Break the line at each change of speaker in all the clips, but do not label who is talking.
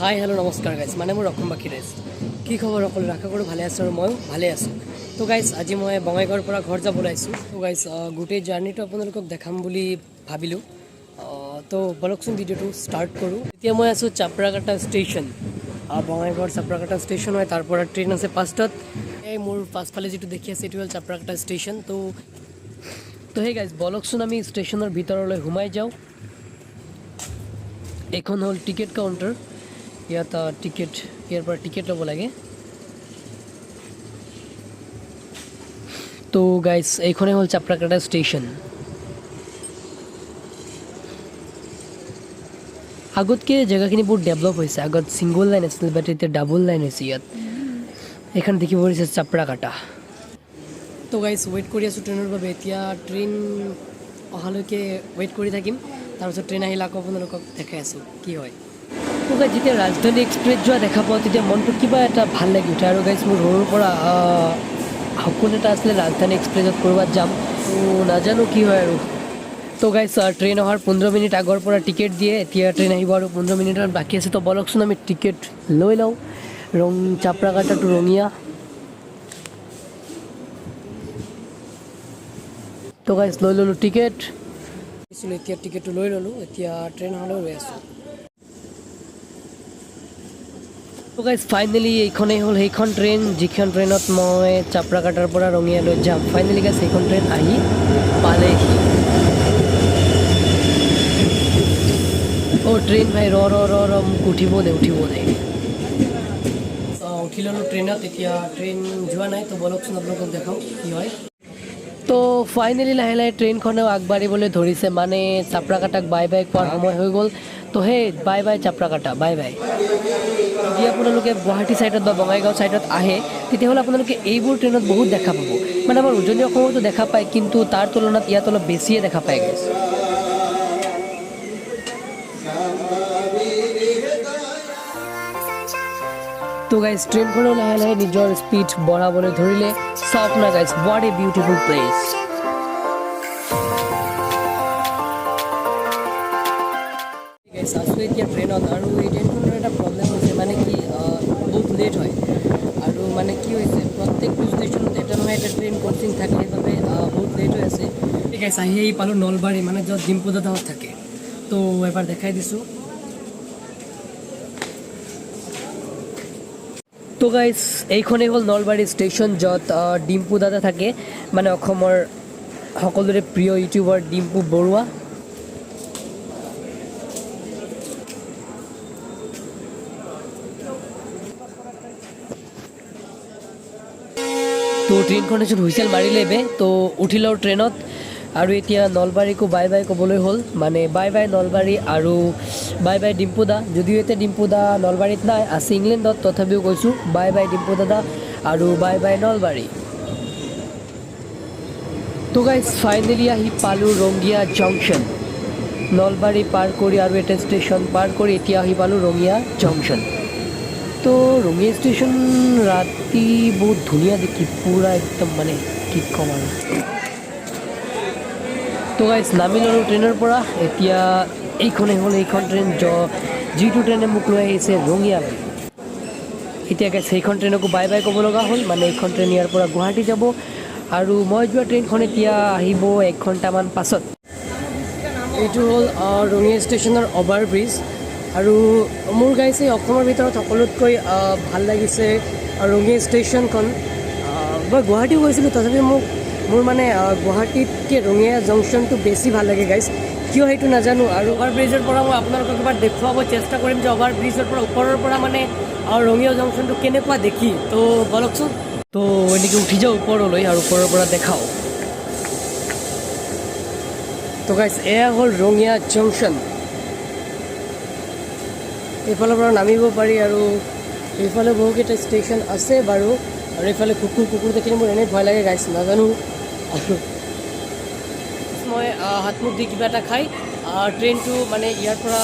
হাই, hello', নমস্কাৰ guys. মানে মোৰ অসমবাসী ৰাইজ, কি খবৰ সকলোৰে? আশা কৰোঁ ভালে আছোঁ আৰু ময়ো ভালে আছোঁ। তো গাইজ, আজি মই বঙাইগাঁৱৰ পৰা ঘৰ যাব ওলাইছোঁ। তো গাইজ, গোটেই জাৰ্ণিটো আপোনালোকক দেখাম বুলি ভাবিলোঁ। তো বলকচোন, ভিডিঅ'টো ষ্টাৰ্ট কৰোঁ। এতিয়া মই আছোঁ চাপৰাকাটা ষ্টেচন। বঙাইগাঁৱৰ চাপৰাকাটা ষ্টেচন হয়, তাৰ পৰা ট্ৰেইন আছে 5টাত। এই মোৰ পাছফালে যিটো দেখি আছে, এইটো হ'ল চাপৰাকাটা ষ্টেচন। তো সেই গাইজ, বলকচোন, আমি ষ্টেচনৰ ভিতৰলৈ সোমাই যাওঁ। এইখন হ'ল টিকেট কাউণ্টাৰ। ইয়াত টিকেট, ইয়াৰ পৰা টিকেট ল'ব লাগে। তো গাইজ, এইখনেই হ'ল চাপৰাকাটা ষ্টেচন। আগতকৈ জেগাখিনি বহুত ডেভেলপ হৈছে। আগত ছিংগল লাইন আছিল, বাট এতিয়া ডাবল লাইন হৈছে ইয়াত। এইখন দেখিব পাৰিছে চাপৰাকাটা। তো গাইজ, ৱেইট কৰি আছোঁ ট্ৰেইনৰ বাবে। এতিয়া ট্ৰেইন অহালৈকে ৱেইট কৰি থাকিম। তাৰপিছত ট্ৰেইন আহিলে আকৌ আপোনালোকক দেখাই আছোঁ কি হয়। তো গাইজ, যেতিয়া ৰাজধানী এক্সপ্ৰেছ যোৱা দেখা পাওঁ, তেতিয়া মনটো কিবা এটা ভাল লাগি উঠে। আৰু গাইজ, মোৰ সৰুৰ পৰা সপোন এটা আছিলে, ৰাজধানী এক্সপ্ৰেছত ক'ৰবাত যাম। তো নাজানো কি হয় আৰু। তো গাইজ, ট্ৰেইন অহাৰ 15 মিনিট আগৰ পৰা টিকেট দিয়ে। এতিয়া ট্ৰেইন আহিব আৰু 15 মিনিটমান বাকী আছে। তো বলকচোন, আমি টিকেট লৈ লওঁ। চাপৰাকাটা টু ৰঙিয়া। তো গাইজ, লৈ ল'লোঁ টিকেট। এতিয়া টিকেটটো লৈ ল'লোঁ। এতিয়া ট্ৰেইন অহালৈ ৰৈ আছোঁ। তো গাইজ, ফাইনেলি এইখনেই হ'ল সেইখন ট্ৰেইন, যিখন ট্ৰেইনত মই চাপৰাকাটাৰ পৰা ৰঙিয়ালৈ যাম। ফাইনেলি গাইজ, সেইখন ট্ৰেইন আহি পালেহি। অ' ট্ৰেইন ভাই, ৰ ৰ ৰ ৰ, মোক উঠিব দে, উঠিব দে। উঠি ল'লোঁ ট্ৰেইনত। এতিয়া ট্ৰেইন যোৱা নাই। তো বলকচোন, আপোনালোকক দেখাওঁ কি হয়। তো ফাইনেলি লাহে লাহে ট্ৰেইনখনেও আগবাঢ়িবলৈ ধৰিছে। মানে চাপৰাকাটাক বাই বাই কোৱাৰ সময় হৈ গ'ল। তো সেই bye bye Chaprakata, bye bye. যদি আপোনালোকে গুৱাহাটী ছাইডত বা বঙাইগাঁও ছাইডত আহে, তেতিয়াহ'লে আপোনালোকে এইবোৰ ট্ৰেইনত বহুত দেখা পাব। মানে আমাৰ উজনি অসমতো দেখা পায়, কিন্তু তাৰ তুলনাত ইয়াত অলপ বেছিয়ে দেখা পায় গাইজ। তো গাইজ, ট্ৰেইনখনো লাহে লাহে নিজৰ স্পীড বঢ়াবলৈ ধৰিলে। চাওক না guys, what a beautiful place! Guys, আছোঁ এতিয়া ট্ৰেইনত আৰু এই ট্ৰেইনখনৰ এটা প্ৰব্লেম হৈছে, মানে কি, বহুত লেট হয়। আৰু মানে কি হৈছে, প্ৰত্যেকটো ষ্টেচনত এটা নহয় এটা ট্ৰেইন ক্ৰচিং থাকে, সেইবাবে বহুত লেট হৈ আছে। ঠিক আছে, আহি আহি পালোঁ নলবাৰী, মানে য'ত ডিম্পু দাদাহঁত থাকে। তো এবাৰ দেখাই দিছোঁ। তো গাইজ, এইখনেই হ'ল নলবাৰী ষ্টেচন, য'ত ডিম্পু দাদা থাকে, মানে অসমৰ সকলোৰে প্ৰিয় ইউটিউবাৰ ডিম্পু বৰুৱা। তো ট্ৰেইনখনে চোন হুইচেল মাৰিলে বে। তো উঠি লওঁ ট্ৰেইনত আৰু এতিয়া নলবাৰীকো বাই বাই ক'বলৈ হ'ল। মানে বাই বাই নলবাৰী আৰু বাই বাই ডিম্পু দা। যদিও এতিয়া ডিম্পু দা নলবাৰীত নাই, আছে ইংলেণ্ডত, তথাপিও কৈছোঁ বাই বাই ডিম্পু দাদা আৰু বাই বাই নলবাৰী। তো গাইজ, ফাইনেলি আহি পালোঁ ৰঙিয়া জংচন। নলবাৰী পাৰ কৰি আৰু এটা ষ্টেচন পাৰ কৰি এতিয়া আহি পালোঁ ৰঙিয়া জংচন। তো ৰঙিয়া ষ্টেচন ৰাতি বহুত ধুনীয়া দেখি, পূৰা একদম, মানে কি ক'ম আৰু। তো গাইজ, নামি ল'লোঁ ট্ৰেইনৰ পৰা। এতিয়া এইখনেই হ'ল এইখন ট্ৰেইন, যিটো ট্ৰেইনে মোক লৈ আহিছে ৰঙিয়ালৈ। এতিয়া গাইজ, সেইখন ট্ৰেইনকো বাই বাই ক'ব লগা হ'ল। মানে এইখন ট্ৰেইন ইয়াৰ পৰা গুৱাহাটী যাব আৰু মই যোৱা ট্ৰেইনখন এতিয়া আহিব এক ঘণ্টামান পাছত। এইটো হ'ল ৰঙিয়া ষ্টেচনৰ অভাৰ ব্ৰিজ। আৰু মোৰ গাইজ, এই অসমৰ ভিতৰত সকলোতকৈ ভাল লাগিছে ৰঙিয়া ষ্টেচনখন। মই গুৱাহাটীও গৈছিলোঁ, তথাপি মোৰ মানে গুৱাহাটীতকৈ ৰঙিয়া জংচনটো বেছি ভাল লাগে গাইজ। কিয় সেইটো নাজানো। আৰু অভাৰ ব্ৰিজৰ পৰা মই আপোনালোকক এবাৰ দেখুৱাব চেষ্টা কৰিম যে অভাৰ ব্ৰিজৰ পৰা ওপৰৰ পৰা মানে ৰঙিয়া জংচনটো কেনেকুৱা দেখি। তো বলকচোন। তো এনেকৈ উঠি যাওঁ ওপৰলৈ আৰু ওপৰৰ পৰা দেখাওঁ। তো গাইজ, এয়া হ'ল ৰঙিয়া জংচন। এইফালৰ পৰা নামিব পাৰি আৰু এইফালে বহুকেইটা ষ্টেচন আছে বাৰু। আৰু এইফালে কুকুৰ, কুকুৰ দেখিলে মোৰ এনেই ভয় লাগে গাইজ, নাজানো। আৰু মই হাত মুখ দি কিবা এটা খাই ট্ৰেইনটো, মানে ইয়াৰ পৰা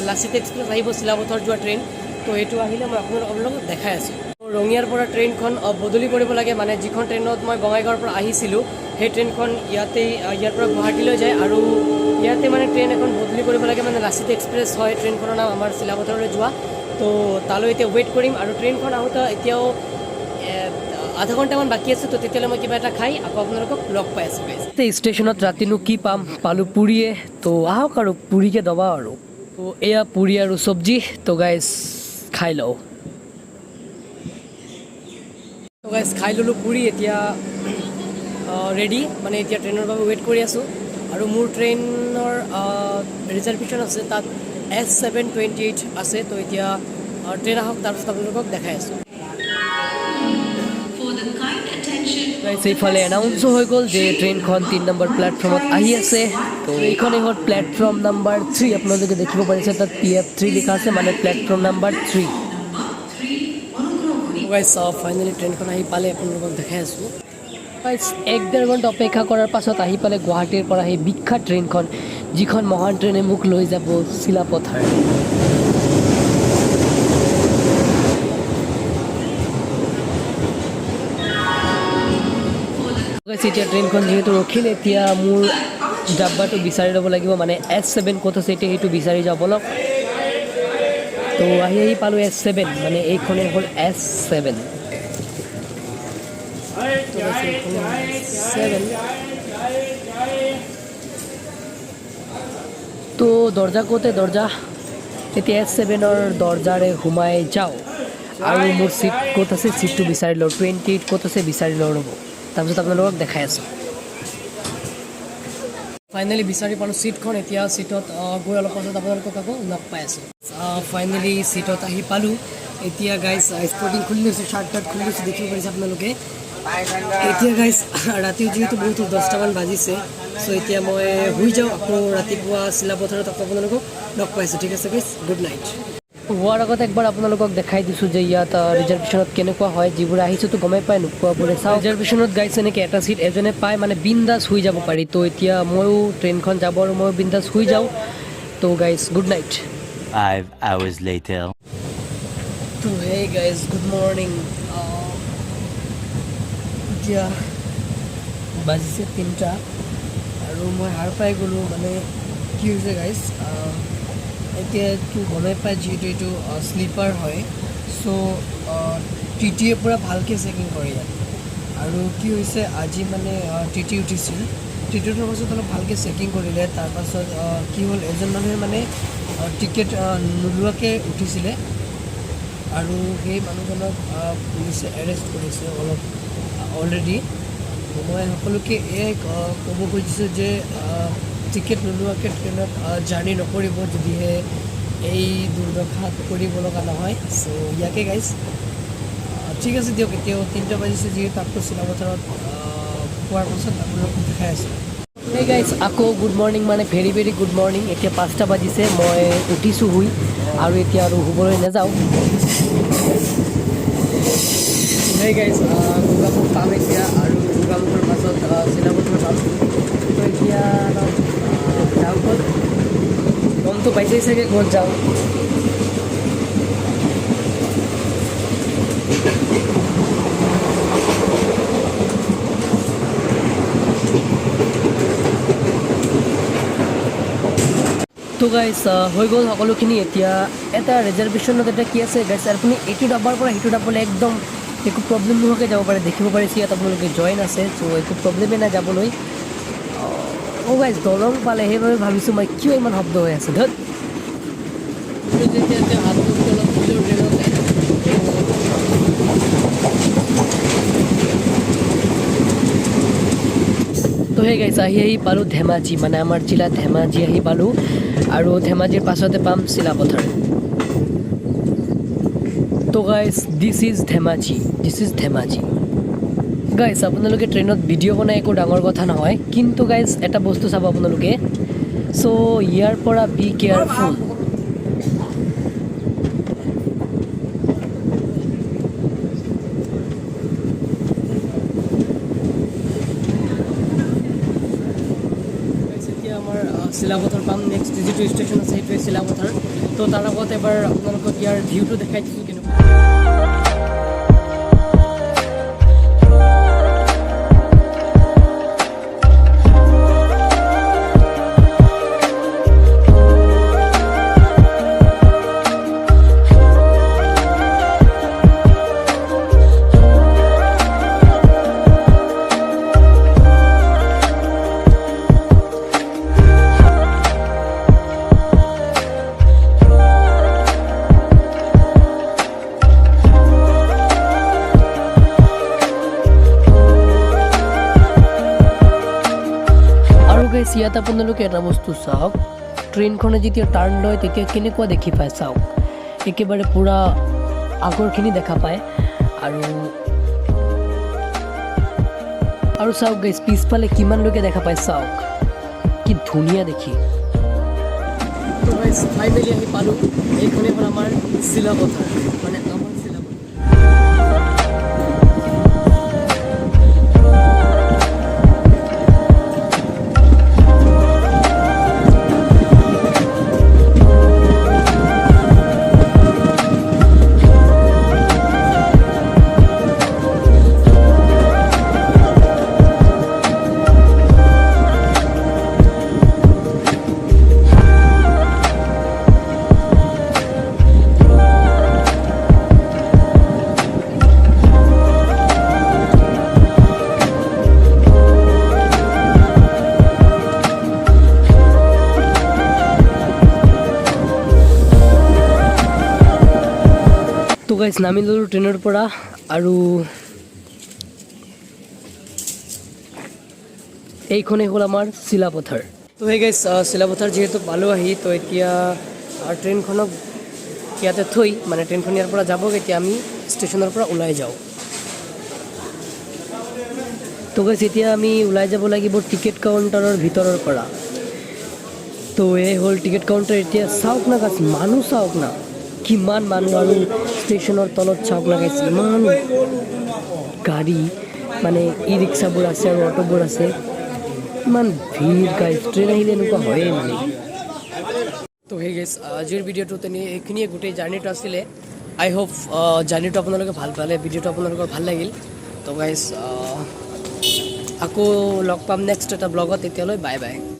লাচিত এক্সপ্ৰেছ আহিব, চিলাপথাৰ যোৱা ট্ৰেইন। তো এইটো আহিলে মই আপোনালোকক দেখাই আছোঁ। ৰঙিয়াৰ পৰা ট্ৰেইনখন বদলি কৰিব লাগে। মানে যিখন ট্ৰেইনত মই বঙাইগাঁৱৰ পৰা আহিছিলোঁ, সেই ট্ৰেইনখন ইয়াতেই ইয়াৰ পৰা গুৱাহাটীলৈ যায় আৰু ইয়াতে মানে ট্ৰেইন এখন বদলি কৰিব লাগে। মানে লাচিত এক্সপ্ৰেছ হয় ট্ৰেইনখনৰ নাম, আমাৰ চিলাপথাৰলৈ যোৱা। তো তালৈ এতিয়া ৱেইট কৰিম আৰু ট্ৰেইনখন আহোঁতে এতিয়াও আধা ঘণ্টামান বাকী আছে। তো তেতিয়াহ'লে মই কিবা এটা খাই আকৌ আপোনালোকক লগ পাই আছোঁ গাইজ। ষ্টেচনত ৰাতিনো কি পাম, পালোঁ পুৰিয়ে। তো আহক আৰু পুৰিকে দবাওঁ আৰু। তো এয়া পুৰি আৰু চব্জি। তো গাইজ, খাই লওঁ। তো গাইজ, খাই ল'লোঁ পুৰি। এতিয়া ৰেডি, মানে এতিয়া ট্ৰেইনৰ বাবে ৱেইট কৰি আছোঁ। আৰু মোৰ ট্ৰেইনৰ ৰিজাৰ্ভেশ্যন আছে, তাত S 7 28 আছে। তো এতিয়া ট্ৰেইন আহক, তাৰপিছত আপোনালোকক দেখাই আছোঁ।
For the kind attention
Guys, এইফালে এনাউন্সো হৈ গ'ল যে ট্ৰেইনখন 3 নম্বৰ প্লেটফৰ্মত আহি আছে। তো এইখনেই হ'ল প্লেটফৰ্ম নাম্বাৰ 3। আপোনালোকে দেখিব পাৰিছে, তাত PF 3 লিখা আছে, মানে প্লেটফৰ্ম নাম্বাৰ 3। গাইজ, ফাইনেলি ট্ৰেইনখন আহি পালে, আপোনালোকক দেখাই আছোঁ। গাইজ, এক ডেৰ ঘণ্টা অপেক্ষা কৰাৰ পাছত আহি পালে গুৱাহাটীৰ পৰা সেই বিখ্যাত ট্ৰেইনখন, যিখন মহান ট্ৰেইনে মোক লৈ যাব চিলাপথাৰ। Guys, এতিয়া ট্ৰেইনখন যিহেতু ৰখিল, এতিয়া মোৰ ডাব্বাটো বিচাৰি ল'ব লাগিব, মানে এছ 7 ক'ত আছে এতিয়া সেইটো বিচাৰি যাওঁ বলক। তো আহি আহি পালোঁ এছ 7, মানে এইখনেই হ'ল এছ 7। 7। তো দৰ্জা ক'তে দৰ্জা? এতিয়া এছ 7ৰ দৰ্জাৰে সোমাই যাওঁ আৰু মোৰ চিট ক'ত আছে চিটটো বিচাৰি লওঁ। 28 ক'ত আছে বিচাৰি লওঁ, ৰ'ব, তাৰপিছত আপোনালোকক দেখাই আছোঁ। ফাইনেলি বিচাৰি পালোঁ চিটখন। এতিয়া চিটত গৈ অলপ পাছত আপোনালোকক আকৌ লগ পাই আছোঁ। ফাইনেলি চিটত আহি পালোঁ। এতিয়া গাইজ, স্পৰ্টিং খুলি লৈছোঁ, চাৰ্ট তাৰ্ট খুলি লৈছোঁ, দেখিব পাৰিছে আপোনালোকে। এতিয়া গাইজ, ৰাতিও যিহেতু বহুত, 10টামান বাজিছে। চ' এতিয়া মই শুই যাওঁ, আকৌ ৰাতিপুৱা চিলাপথাৰত আকৌ আপোনালোকক লগ পাইছোঁ। ঠিক আছে গাইজ, গুড নাইট। হোৱাৰ আগত একবাৰ আপোনালোকক দেখাই দিছোঁ যে ইয়াত ৰিজাৰ্ভেশ্যনত কেনেকুৱা হয়। যিবোৰ আহিছোঁতো গমেই পায়, নোপোৱাবোৰে চাওঁ। ৰিজাৰ্ভেশ্যনত গাইজ, এনেকৈ এটা চিট এজনে পায়, মানে বিন্দাছ শুই যাব পাৰি। তো এতিয়া ময়ো ট্ৰেইনখন যাব আৰু ময়ো বিন্দাছ শুই যাওঁ। তো guys, good night.
5 hours later.
তো হে গাইজ, গুড মৰ্ণিং। এতিয়া বাজিছে 3টা আৰু মই সাৰ পাই গ'লোঁ। মানে কি হৈছে গাইজ, এতিয়াতো গমেই পায়, যিহেতু এইটো শ্লিপাৰ হয়, চ' টিটিয়ে পূৰা ভালকৈ চেকিং কৰে ইয়াত। আৰু কি হৈছে, আজি মানে টিটি উঠিছিল, টিটি উঠাৰ পাছত অলপ ভালকৈ চেকিং কৰিলে। তাৰপাছত কি হ'ল, এজন মানুহে মানে টিকেট নোলোৱাকৈ উঠিছিলে আৰু সেই মানুহজনক পুলিচে এৰেষ্ট কৰিছে অলপ অলৰেডি। মই সকলোকে এয়াই ক'ব খুজিছোঁ যে টিকেট নোলোৱাকৈ ট্ৰেইনত জাৰ্ণি নকৰিব, যদিহে এই দুৰ্দশাত কৰিব লগা নহয়। চ' ইয়াকে গাইজ, ঠিক আছে দিয়ক। এতিয়াও 3টা বাজিছে যিহেতু, আকৌ চিলাপথাৰত পোৱাৰ পাছত আপোনালোকক দেখাই আছোঁ। এই গাইজ, আকৌ গুড মৰ্ণিং, মানে ভেৰি ভেৰি গুড মৰ্ণিং। এতিয়া 5টা বাজিছে, মই উঠিছোঁ শুই আৰু এতিয়া আৰু শুবলৈ নাযাওঁ। হেই গাইজ, গোগামুখ পাম এতিয়া আৰু গোগামুখৰ পাছত চিলাপথাৰ পাম। তো এতিয়া অলপ যাওঁ ক'ত, গমটো পাইছেই চাগে ক'ত যাওঁ। তো গাইজ, হৈ গ'ল সকলোখিনি। এতিয়া এটা ৰিজাৰ্ভেশ্যনত এটা কি আছে গাইজ, আপুনি এইটো ডাব্বাৰ পৰা সেইটো ডাব্বালৈ একদম একো প্ৰব্লেম নোহোৱাকৈ যাব পাৰে। দেখিব পাৰিছে, ইয়াত আপোনালোকে জইন আছে, চ' একো প্ৰব্লেমেই নাই যাবলৈ। অ' গাইজ, দলং পালে, সেইবাবে ভাবিছোঁ মই কিয় ইমান শব্দ হৈ আছে। ধত। যেতিয়া হাতটো তলত ট্ৰেইনতে। তো সেই গাইজ, আহি আহি পালোঁ ধেমাজি, মানে আমাৰ জিলা ধেমাজি আহি পালোঁ আৰু ধেমাজিৰ পাছতে পাম চিলাপথাৰ। তো guys, this is Dhemaji, this is Dhemaji. Guys, আপোনালোকে ট্ৰেইনত ভিডিঅ' বনাই একো ডাঙৰ কথা নহয়, কিন্তু গাইজ, এটা বস্তু চাব আপোনালোকে। চ' ইয়াৰ পৰা বি কেয়াৰফুল। এতিয়া আমাৰ চিলাপথাৰ পাম। নেক্সট যিটো ষ্টেচন আছে সেইটোৱে চিলাপথাৰ। তো তাৰ আগত এবাৰ আপোনালোকক ইয়াৰ ভিউটো দেখাই দিছোঁ কেনেকুৱা। গাইছ, ইয়াত আপোনালোকে এটা বস্তু চাওক, ট্ৰেইনখনে যেতিয়া টাৰ্ণ লয় তেতিয়া কেনেকুৱা দেখি পায় চাওক। একেবাৰে পূৰা আগৰখিনি দেখা পায়। আৰু চাওক গাইছ, পিছফালে কিমানলৈকে দেখা পায় চাওক, কি ধুনীয়া দেখি। তো গাইছ, ফাইনেলি আহি পালোঁ। এইখনেই হ'ল আমাৰ চিলাপথাৰ, মানে আমাৰ চিলাপথাৰ। তো গাইছ, নামি ল'লোঁ ট্ৰেইনৰ পৰা আৰু এইখনেই হ'ল আমাৰ চিলাপথাৰ। তো সেই গাইছ, চিলাপথাৰ যিহেতু পালোঁ আহি, তো এতিয়া ট্ৰেইনখনক ইয়াতে থৈ, মানে ট্ৰেইনখন ইয়াৰ পৰা যাব, এতিয়া আমি ষ্টেচনৰ পৰা ওলাই যাওঁ। তো গাইছ, এতিয়া আমি ওলাই যাব লাগিব টিকেট কাউণ্টাৰৰ ভিতৰৰ পৰা। তো এই হ'ল টিকেট কাউণ্টাৰ। এতিয়া চাওক না গাইছ, মানুহ চাওক না, কিমান মানুহ। আৰু ষ্টেচনৰ তলত চাওক না গাইছ, ইমান গাড়ী, মানে ই ৰিক্সাবোৰ আছে আৰু অ'টোবোৰ আছে। ইমান ভিৰ গাইছ, ট্ৰেইন আহিলে এনেকুৱা হয়েই মানে। তো সেই গাইছ, আজিৰ ভিডিঅ'টো তেনে এইখিনিয়ে। গোটেই জাৰ্ণিটো আছিলে। আই হোপ জাৰ্ণিটো আপোনালোকে ভাল পালে, ভিডিঅ'টো আপোনালোকৰ ভাল লাগিল। তো গাইছ, আকৌ লগ পাম নেক্সট এটা ব্লগত। তেতিয়ালৈ বাই বাই।